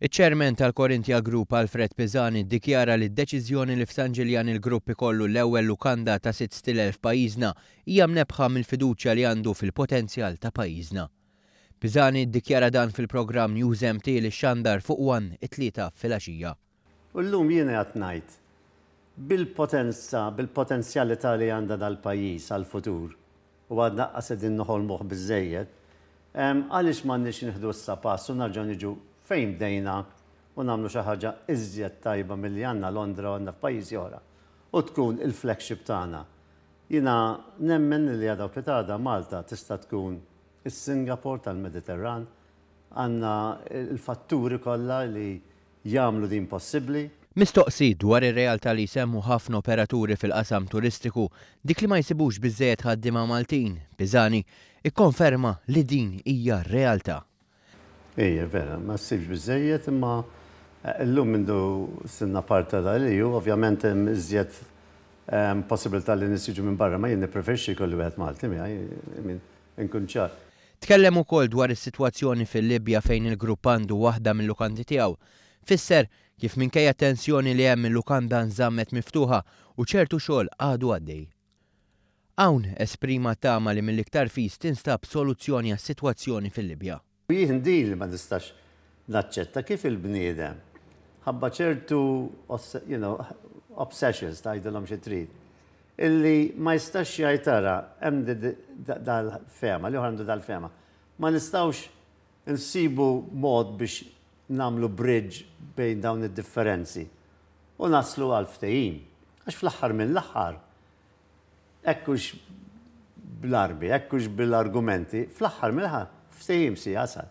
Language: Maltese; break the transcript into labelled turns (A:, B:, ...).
A: Iċ-Chairman tal-Corinthia Group Alfred Pisani ddikjara li d-deċiżjoni li f'San Ġiljan il-grupp ikollu l-ewwel lukanda ta' sitt stilel f'pajjiżna hija mnebbħa mill-fiduċja li għandu fil-potenzjal ta' pajjiżna. Pisani ddikjara dan fil-programm News MT li xxandar fuq one it-Tlieta filgħaxija.
B: U llum jien qiegħed ngħid, bil-potenza, bil-potenzjalità li għandha dal-pajjiż għall-futur, u għadna qas qegħdin noħolmuh biżżejjed, għaliex m'għandniex nieħdu issa pass u nerġgħu niġu fejn bdejna u nagħmlu xi ħaġa iżjed tajba milli għandna Londra u għandna f'pajjiżi oħra u tkun il-flagship tagħna. Jiena nemmen li għada u pitgħada Malta tista' tkun is-Singapore tal-Mediterran, għandna l-fatturi kollha li jagħmlu din possibbli.
A: Mistoqsi dwar ir-realtà li jsemmu ħafna operaturi fil-qasam turistiku, dik li ma jsibux biżżejjed ħaddiema Maltin, Pisani ikkonferma li din hija realtà.
B: Ejja, vera, ma ssibx biżżejjed imma llum mindu sirna parti tal-EU ovvjament hemm iżjed possibilità li nies jiġu minn barra, ma jien nippreferixxi jkolli wieħed Malti miegħi, inkun ċar.
A: Tkellem ukoll dwar is-sitwazzjoni fil-Libja fejn il-grupp għandu waħda mil-lukandi tiegħu. Fisser kif minkejja t-tensjoni li hemm il-lukanda nżammet miftuħa u ċertu xogħol għadu għaddej. Hawn esprima tama li mill-iktar fis tinstab soluzzjoni għas-sitwazzjoni fil-Libja.
B: Jien din li ma nistax naċċetta kif il-bniedem ħabba ċertu you know, obsessions tgħidilhom xi trid illi ma jistax jgħid ara hemm dal-fehma, l-ieħor għandu dal-fehma. Ma nistgħux insibu mod biex nagħmlu bridge bejn dawn id-differenzi u naslu għal ftehim. Għax fl-aħħar mill-aħħar, hekk hux bl-armi, hekk hux bil-argumenti, fl-aħħar mill-aħħar ftehim si jasal.